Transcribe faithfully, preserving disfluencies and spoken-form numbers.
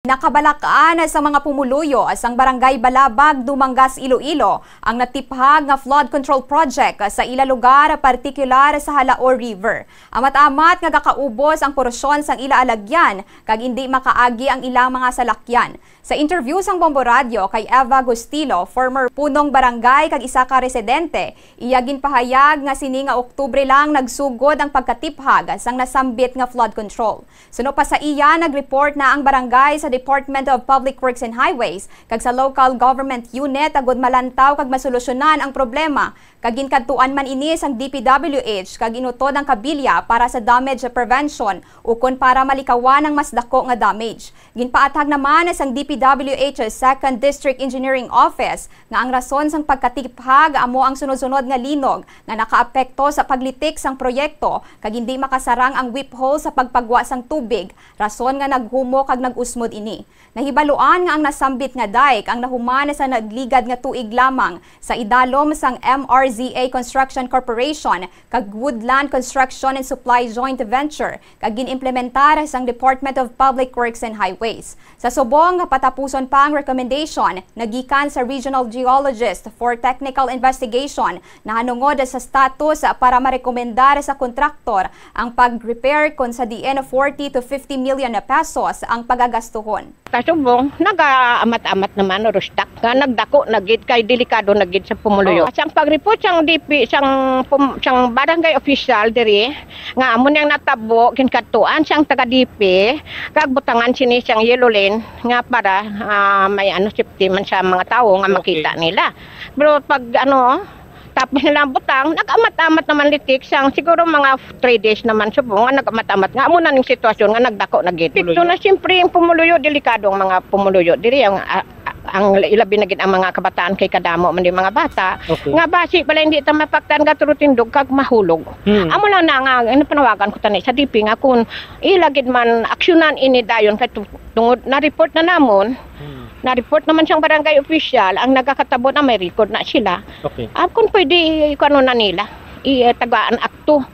Nakabalak-an sa mga pumuluyo sang Barangay Balabag, Dumangas, Iloilo, ang natiphag nga flood control project sa ila lugar, partikular sa Jalao River. Amat-amat nga gakaubos ang porsyon sang ila alagyan kag indi makaagi ang ilang mga salakyan. Sa interview sang Bombo Radyo kay Eva Gustilo, former punong barangay kag isa ka residente, iya ginpahayag nga sini nga Oktubre lang nagsugod ang pagkatiphag sang nasambit nga flood control. Suno pa sa iya, nag-report na ang barangay sa Department of Public Works and Highways kag sa local government unit agod malantaw kag masolusyonan ang problema, kag ginkadtuan man ini sang D P W H kag inutod ang kabilya para sa damage prevention ukon para malikawan ang mas dako nga damage. Ginpaathag naman sang D P W H Second District Engineering Office nga ang rason sang pagkatiphag amo ang sunod-sunod nga linog nga nakaapekto sa paglitik sang proyekto kag hindi makasarang ang whip hole sa pagpagwa sang tubig, rason nga naghumok kag nag-usmod ini. Nahibaluan nga ang nasambit nga dike ang nahuman sa nagligad nga tuig lamang sa idalom sang M R Z A Construction Corporation kag Woodland Construction and Supply Joint Venture kag gin-implementar sang Department of Public Works and Highways. Sa subong nga patapuson pa ang recommendation nagikan sa Regional Geologist for Technical Investigation nahanungod sa status para marekomendar sa kontraktor ang pag-repair, kon sa diin forty to fifty million pesos ang pagagastuhon. Sa subong, nagaamat-amat naman, Rustak, nga nagdako na gid kay delikado na gid sa pumuluyo. Oo. Sang pag-report sang D P, sang pum-, sang barangay official diri, nga amo niyang natabo, ginkadtuan sang taga D P, kag butangan sini sang yellow line nga para, ah, may ano, safety man sa mga tawo nga Okay. makita nila. Pero pag ano, tapos nila ang butang, nag-amat-amat naman litik sang siguro mga three days naman subong nga nag-amat-amat nga amo na ning sitwasyon nga nagdako na gid. Pumuluyo. Ito na siyempre ang pumuluyo, delikado ang mga pumuluyo. Diri ang, ah, ang ilabi na gid ang mga kabataan kay kadamo man di mga bata. Okay. Nga basi pala hindi ta mapaktan ka turutindog kag mahulog. Hmm. Amo lang na nga, ano, panawagan ko tani sa D P nga kung ila gid man aksyonan ini dayon kay tu-, tungod na-report na namon, Hmm. na-report naman siyang barangay official, ang nagakatabo na may record na sila. Okay. Ah, kung pwede, kung ano na nila, i-, eh, tagaan akto.